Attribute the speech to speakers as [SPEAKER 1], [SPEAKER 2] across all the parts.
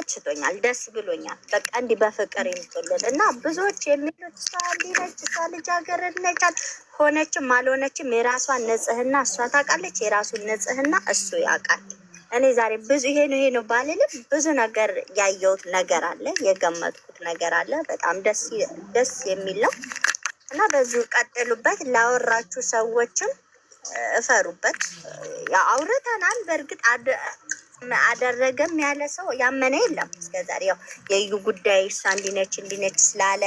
[SPEAKER 1] ተመችቶኛል፣ ደስ ብሎኛል። በቃ እንዲህ በፍቅር ይምጡልን እና ብዙዎች የሚሉት እሷ እንዲህ ነች፣ እሷ ልጃገረድ ነች፣ ሆነችም አልሆነችም የራሷን ንጽህና እሷ ታውቃለች፣ የራሱን ንጽህና እሱ ያውቃል። እኔ ዛሬ ብዙ ይሄ ነው ይሄ ነው ባልልም ብዙ ነገር ያየሁት ነገር አለ፣ የገመትኩት ነገር አለ። በጣም ደስ ደስ የሚል ነው እና በዚሁ ቀጥሉበት። ላወራችሁ ሰዎችም እፈሩበት። ያው አውርተናል። በእርግጥ አደረገም ያለ ሰው ያመነ የለም እስከዛሬ። ያው የእዩ ጉዳይ እሷ እንዲህ ነች እንዲህ ነች ስላለ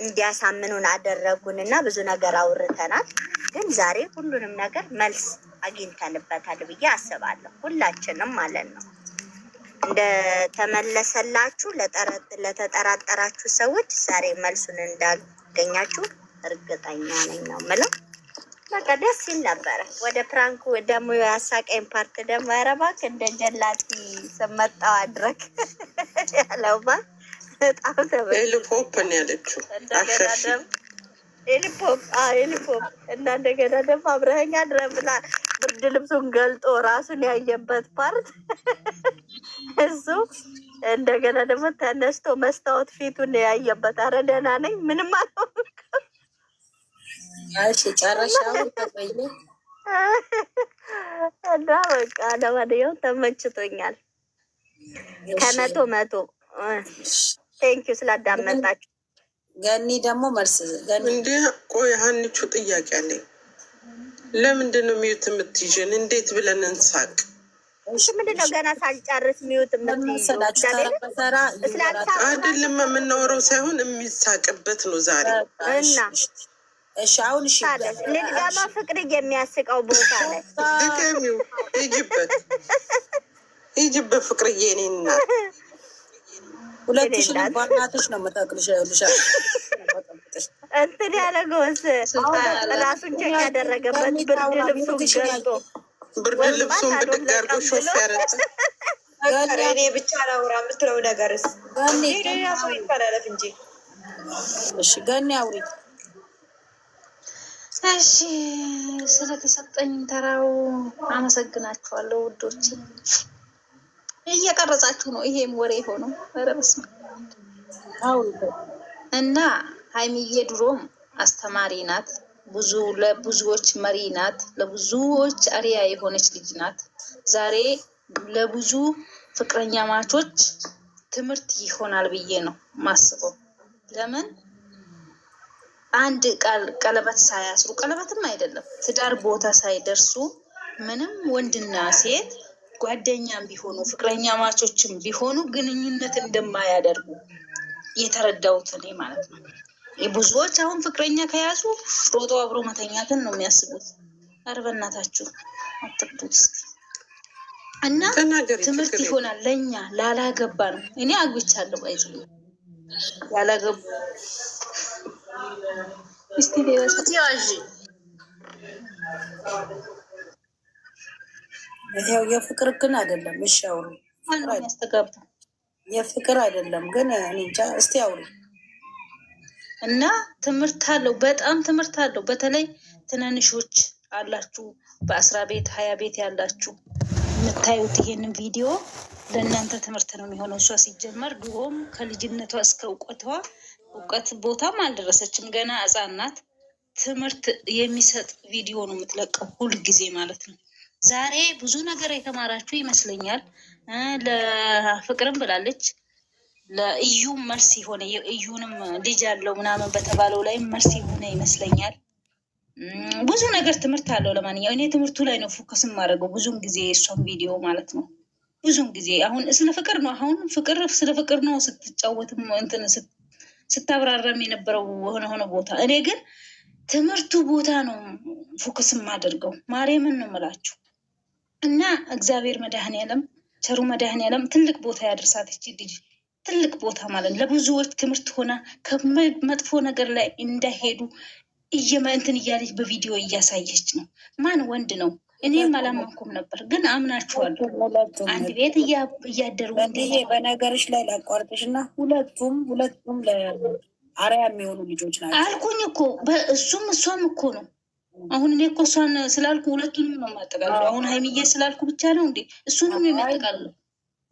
[SPEAKER 1] እንዲያሳምኑን አደረጉን እና ብዙ ነገር አውርተናል። ግን ዛሬ ሁሉንም ነገር መልስ አግኝተንበታል ብዬ አስባለሁ። ሁላችንም ማለት ነው። እንደተመለሰላችሁ ለተጠራጠራችሁ ሰዎች ዛሬ መልሱን እንዳገኛችሁ እርግጠኛ ነኝ ነው የምለው። በቃ ደስ ይል ነበረ። ወደ prank ኡ ደግሞ ያሳቀኝ part ደግሞ ኧረ እባክህ እንደ ጀላቲ ስመጣው አድረግ ያለው በጣም
[SPEAKER 2] ኤልፖፕ ነው ያለችው።
[SPEAKER 1] እንደገና
[SPEAKER 2] አሻሺ
[SPEAKER 1] ደግሞ ኤሊፖፕ፣ አዎ ኤሊፖፕ እና እንደገና ደግሞ አብረኸኝ አድረህ ብላ ብርድ ልብሱን ገልጦ ራሱን ያየበት part እሱ እንደገና ደግሞ ተነስቶ መስታወት ፊቱን ያየበት፣ ኧረ ደህና ነኝ ምንም አልሆንኩም።
[SPEAKER 3] እሺ ጨረሻውን ተቆየ።
[SPEAKER 1] እና በቃ ለማንኛውም ተመችቶኛል። ከ100 100። Thank you ስላዳመጣችሁ።
[SPEAKER 3] ገኒ ደግሞ መልስ ገኒ።
[SPEAKER 2] እንዲህ ቆይ ሀኒቹ ጥያቄ አለኝ። ለምንድን ነው mute የምትይዥን? እንዴት ብለን እንሳቅ?
[SPEAKER 1] እሺ ምንድን ነው ገና ሳልጨርስ mute የምትይዙ?
[SPEAKER 3] መሰላችሁ ተራ
[SPEAKER 1] እግዚአብሔርን
[SPEAKER 3] በተራ
[SPEAKER 1] ስላልሳቁ
[SPEAKER 2] አይደለም የምናወራው ሳይሆን የሚሳቅበት ነው ዛሬ።
[SPEAKER 1] እና
[SPEAKER 3] እሺ አሁን እሺ
[SPEAKER 1] ታዲያ ልድገማ። ፍቅር የሚያስቀው ቦታ ላይ
[SPEAKER 2] ድገሚው፣ ሂጂበት፣ ሂጂበት ፍቅርዬ፣ የእኔ እናት።
[SPEAKER 3] ሁለትሽንም በእናትሽ ነው የምጠቅልሽ። ይኸውልሽ
[SPEAKER 1] እንትን ያደረገውስ ራሱን check ያደረገበት ብርድ ልብሱን ገልጦ
[SPEAKER 2] ብርድ ልብሱን ብድግ አድርጎ ሾፍ ያረጠ
[SPEAKER 4] እኔ ብቻ ላውራ የምትለው ነገርስ
[SPEAKER 3] ገኒ
[SPEAKER 4] ሌላ ሰው ይተላለፍ እንጂ።
[SPEAKER 3] እሺ ገኒ አውሪ።
[SPEAKER 5] እሺ ስለተሰጠኝ ተራው አመሰግናችኋለሁ ውዶች። እየቀረጻችሁ ነው ይሄም ወሬ ሆነው፣ ኧረ በስመ አብ።
[SPEAKER 3] አውሪ።
[SPEAKER 5] እና ሀይሚዬ ድሮም አስተማሪ ናት። ብዙ ለብዙዎች መሪ ናት። ለብዙዎች አርአያ የሆነች ልጅ ናት። ዛሬ ለብዙ ፍቅረኛ ማቾች ትምህርት ይሆናል ብዬ ነው ማስበው። ለምን አንድ ቃል ቀለበት ሳያስሩ፣ ቀለበትም አይደለም፣ ትዳር ቦታ ሳይደርሱ ምንም ወንድና ሴት ጓደኛም ቢሆኑ ፍቅረኛ ማቾችም ቢሆኑ ግንኙነት እንደማያደርጉ የተረዳሁት እኔ ማለት ነው። ብዙዎች አሁን ፍቅረኛ ከያዙ ሮጦ አብሮ መተኛትን ነው የሚያስቡት። ኧረ በእናታችሁ አትርዱት እስኪ። እና
[SPEAKER 2] ተናገሪ፣
[SPEAKER 5] ትምህርት
[SPEAKER 2] ችግር የለም።
[SPEAKER 5] ይሆናል ለእኛ ላላገባ ነው። እኔ አግብቻለሁ፣ አይጽ ያላገቡ እስቲ ሌላ ሰው
[SPEAKER 3] ያዥ ይኸው የፍቅር ግን አይደለም። እሺ አውሪ።
[SPEAKER 5] ማን ነው የሚያስተጋባው?
[SPEAKER 3] የፍቅር አይደለም ግን እኔ እንጃ። እስቲ አውሪ።
[SPEAKER 5] እና ትምህርት አለው፣ በጣም ትምህርት አለው። በተለይ ትናንሾች አላችሁ፣ በ10 ቤት 20 ቤት ያላችሁ የምታዩት ይሄንን ቪዲዮ ለእናንተ ትምህርት ነው የሚሆነው። እሷ ሲጀመር ድሮም ከልጅነቷ እስከ እውቀቷ እውቀት ቦታም አልደረሰችም፣ ገና ሕፃን ናት። ትምህርት የሚሰጥ ቪዲዮ ነው የምትለቀው ሁል ጊዜ ማለት ነው። ዛሬ ብዙ ነገር የተማራችሁ ይመስለኛል። ለፍቅርም ብላለች፣ ለእዩም መልስ የሆነ፣ የእዩንም ልጅ አለው ምናምን በተባለው ላይ መልስ የሆነ ይመስለኛል። ብዙ ነገር ትምህርት አለው። ለማንኛውም እኔ ትምህርቱ ላይ ነው focus የማደርገው ብዙን ጊዜ የእሷን ቪዲዮ ማለት ነው። ብዙን ጊዜ አሁን ስለ ፍቅር ነው። አሁን ፍቅር ስለ ፍቅር ነው ስትጫወትም እንትን ስታብራራም የነበረው ሆነ ሆነ ቦታ። እኔ ግን ትምህርቱ ቦታ ነው focus የማደርገው። ማርያምን ነው የምላችሁ። እና እግዚአብሔር መድኃኔዓለም፣ ቸሩ መድኃኔዓለም ትልቅ ቦታ ያደርሳት ይቺ ልጅ፣ ትልቅ ቦታ ማለት ነው። ለብዙዎች ትምህርት ሆና ከመጥፎ ነገር ላይ እንዳይሄዱ እንትን እያለች በቪዲዮ እያሳየች ነው። ማን ወንድ ነው? እኔም አላመንኩም ነበር፣ ግን አምናችኋለሁ። አንድ ቤት እያደሩ እንዴት
[SPEAKER 3] ይሄ በነገርሽ ላይ ላቋርጥሽ እና ሁለቱም ለአርአያ የሚሆኑ ልጆች ናቸው።
[SPEAKER 5] አልኩኝ እኮ፣ እሱም እሷም እኮ ነው። አሁን እኔ እኮ እሷን ስላልኩ ሁለቱንም ነው የማጠቃልለው። አሁን ሀይሚዬ ስላልኩ ብቻ ነው እንዴ? እሱንም ነው የሚያጠቃልለው።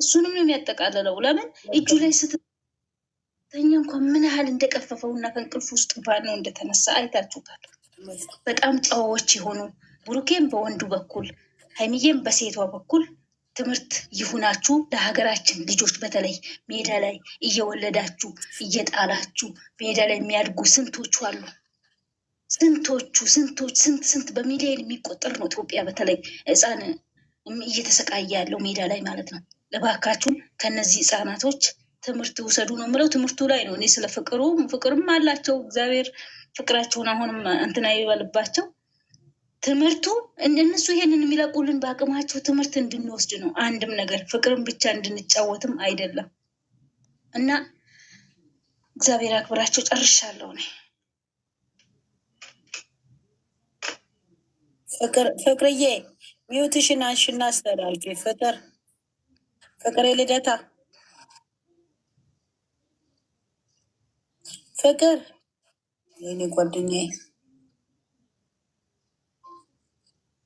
[SPEAKER 5] እሱንም ነው የሚያጠቃልለው። ለምን እጁ ላይ ስትተኛ እንኳን ምን ያህል እንደቀፈፈው እና ከእንቅልፍ ውስጥ ባነው እንደተነሳ አይታችሁታል። በጣም ጨዋዎች የሆኑ ብሩኬም በወንዱ በኩል ሀይሚዬም በሴቷ በኩል ትምህርት ይሁናችሁ ለሀገራችን ልጆች፣ በተለይ ሜዳ ላይ እየወለዳችሁ እየጣላችሁ ሜዳ ላይ የሚያድጉ ስንቶቹ አሉ። ስንቶቹ ስንቶች ስንት ስንት በሚሊዮን የሚቆጠር ነው። ኢትዮጵያ በተለይ ሕፃን እየተሰቃየ ያለው ሜዳ ላይ ማለት ነው። እባካችሁን ከነዚህ ሕፃናቶች ትምህርት ውሰዱ ነው የምለው። ትምህርቱ ላይ ነው። እኔ ስለ ፍቅሩ ፍቅርም አላቸው እግዚአብሔር ፍቅራቸውን አሁንም እንትና ይበልባቸው። ትምህርቱ እነሱ ይሄንን የሚለቁልን በአቅማቸው ትምህርት እንድንወስድ ነው። አንድም ነገር ፍቅርን ብቻ እንድንጫወትም አይደለም። እና እግዚአብሔር አክብራቸው። ጨርሻለሁ እኔ።
[SPEAKER 3] ፍቅርዬ mute ሽን አንሺና አስተላልፊ። ፍቅር ፍቅሬ ልደታ ፍቅር የኔ ጓደኛዬ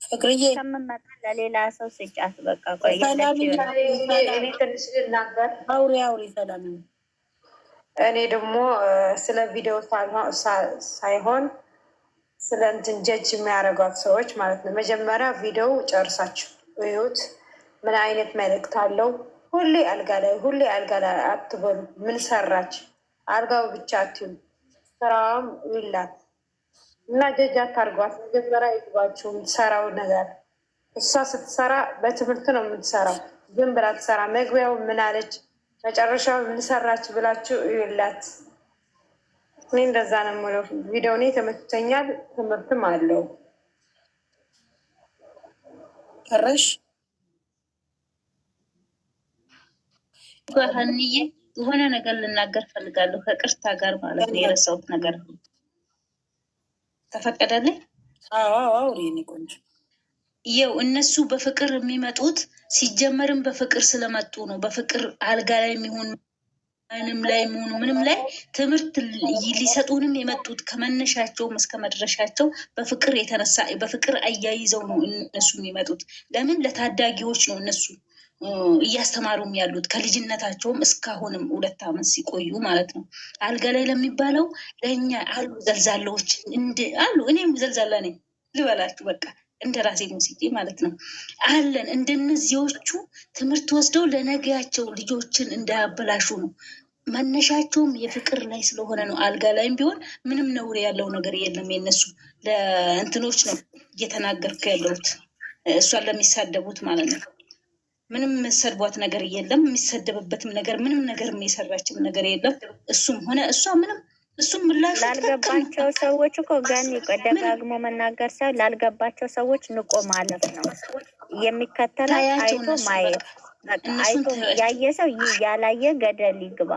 [SPEAKER 3] ፍቅርዬ
[SPEAKER 1] ከምመጣ ለሌላ ሰው ስጫት። በቃ ቆይ
[SPEAKER 3] ሰላም
[SPEAKER 4] እኔ ትንሽ ልናገር።
[SPEAKER 3] አውሪ አውሪ ሰላም።
[SPEAKER 4] እኔ ደግሞ ስለ ቪዲዮ ሳይሆን ስለ እንትን ጀጅ የሚያደርጓት ሰዎች ማለት ነው። መጀመሪያ ቪዲዮው ጨርሳችሁ እዩት። ምን አይነት መልእክት አለው? ሁሌ አልጋ ላይ ሁሌ አልጋ ላይ አትበሉ። ምን ሰራች? አልጋው ብቻ አትዩ፣ ስራዋም ይላት እና ጀጅ አታርጓት። መጀመሪያ ይግባችሁ የምትሰራው ነገር። እሷ ስትሰራ በትምህርት ነው የምትሰራው። ዝም ብላ ትሰራ። መግቢያው ምን አለች፣ መጨረሻው ምን ሰራች ብላችሁ እዩላት። እኔ እንደዛ ነው የምለው። ቪዲዮ እኔ ተመችቶኛል፣ ትምህርትም አለው።
[SPEAKER 3] ቀረሽ
[SPEAKER 5] ሀንዬ የሆነ ነገር ልናገር ፈልጋለሁ ከቅርታ ጋር ማለት ነው። የረሳሁት ነገር ተፈቀደልኝ?
[SPEAKER 3] አዎ አውሪ የኔ ቆንጆ።
[SPEAKER 5] ይኸው እነሱ በፍቅር የሚመጡት ሲጀመርም በፍቅር ስለመጡ ነው። በፍቅር አልጋ ላይ የሚሆን ምንም ላይ የሚሆኑ ምንም ላይ ትምህርት ሊሰጡንም የመጡት ከመነሻቸውም እስከ መድረሻቸው በፍቅር የተነሳ በፍቅር አያይዘው ነው እነሱ የሚመጡት። ለምን ለታዳጊዎች ነው እነሱ እያስተማሩም ያሉት ከልጅነታቸውም እስካሁንም 2 ዓመት ሲቆዩ ማለት ነው። አልጋ ላይ ለሚባለው ለእኛ አሉ ዘልዛላዎች አሉ። እኔም ዘልዛላ ነኝ ልበላችሁ፣ በቃ እንደ ራሴ ሙስዬ ማለት ነው አለን። እንደነዚዎቹ ትምህርት ወስደው ለነገያቸው ልጆችን እንዳያበላሹ ነው። መነሻቸውም የፍቅር ላይ ስለሆነ ነው። አልጋ ላይም ቢሆን ምንም ነውር ያለው ነገር የለም። የነሱ ለእንትኖች ነው እየተናገርኩ ያለሁት እሷን ለሚሳደቡት ማለት ነው። ምንም ሰድቧት ነገር የለም። የሚሰደብበትም ነገር ምንም ነገር የሰራችም ነገር የለም። እሱም ሆነ እሷ ምንም እሱም ምላሹ
[SPEAKER 1] ላልገባቸው ሰዎች እኮ ገኒ ደጋግሞ መናገር ሳይሆን ላልገባቸው ሰዎች ንቆ ማለፍ ነው የሚከተላት። አይቶ ማየት በቃ አይቶ ያየ ሰው ያላየ ገደል ይግባ።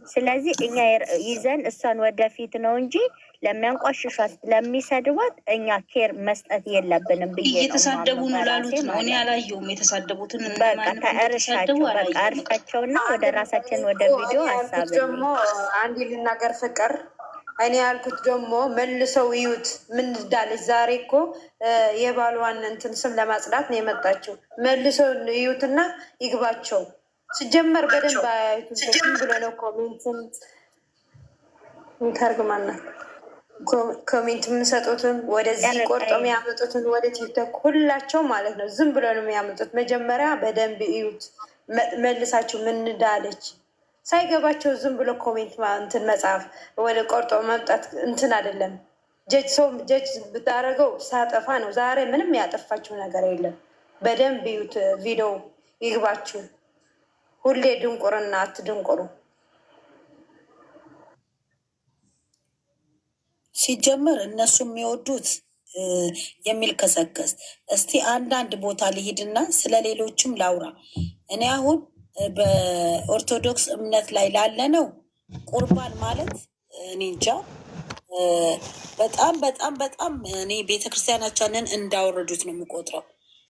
[SPEAKER 1] ስለዚህ እኛ ይዘን እሷን ወደፊት ነው እንጂ ለሚያንቋሽሿት ለሚሰድቧት እኛ care መስጠት የለብንም ብዬ ነው
[SPEAKER 5] እየተሳደቡ ነው ላሉት ነው። እኔ አላየሁም የተሳደቡትን።
[SPEAKER 1] በቃ እርሻቸው በቃ እርሻቸውና ወደ ራሳችን ወደ ቪዲዮ ሀሳብ
[SPEAKER 4] ደግሞ አንድ ልናገር ፍቅር እኔ ያልኩት ደግሞ መልሰው እዩት ምን እንዳለች። ዛሬ እኮ የባሏን እንትን ስም ለማጽዳት ነው የመጣችው። መልሰው እዩትና ይግባቸው። ሲጀመር በደንብ አያዩትም። ዝም ብሎ ነው comment ም ተርግማና comment የምሰጡትን ወደዚህ ቆርጦ የሚያመጡትን ወደ ቲክቶክ ሁላቸው ማለት ነው። ዝም ብሎ ነው የሚያመጡት። መጀመሪያ በደንብ እዩት መልሳችሁ ምን እንዳለች ሳይገባቸው ዝም ብሎ comment እንትን መጻፍ ወደ ቆርጦ መምጣት እንትን አይደለም። ጀጅ ሰው ጀጅ ብታደርገው ሳጠፋ ነው። ዛሬ ምንም ያጠፋችው ነገር የለም። በደንብ እዩት፣ ቪዲዮ ይግባችሁ። ሁሌ ድንቁርና አትድንቁሩ።
[SPEAKER 3] ሲጀመር እነሱ የሚወዱት የሚልከሰከስ። እስቲ አንዳንድ ቦታ ልሂድና ስለ ሌሎችም ላውራ። እኔ አሁን በኦርቶዶክስ እምነት ላይ ላለ ነው ቁርባን ማለት እኔ እንጃ በጣም በጣም በጣም እኔ ቤተክርስቲያናችንን እንዳወረዱት ነው የምቆጥረው።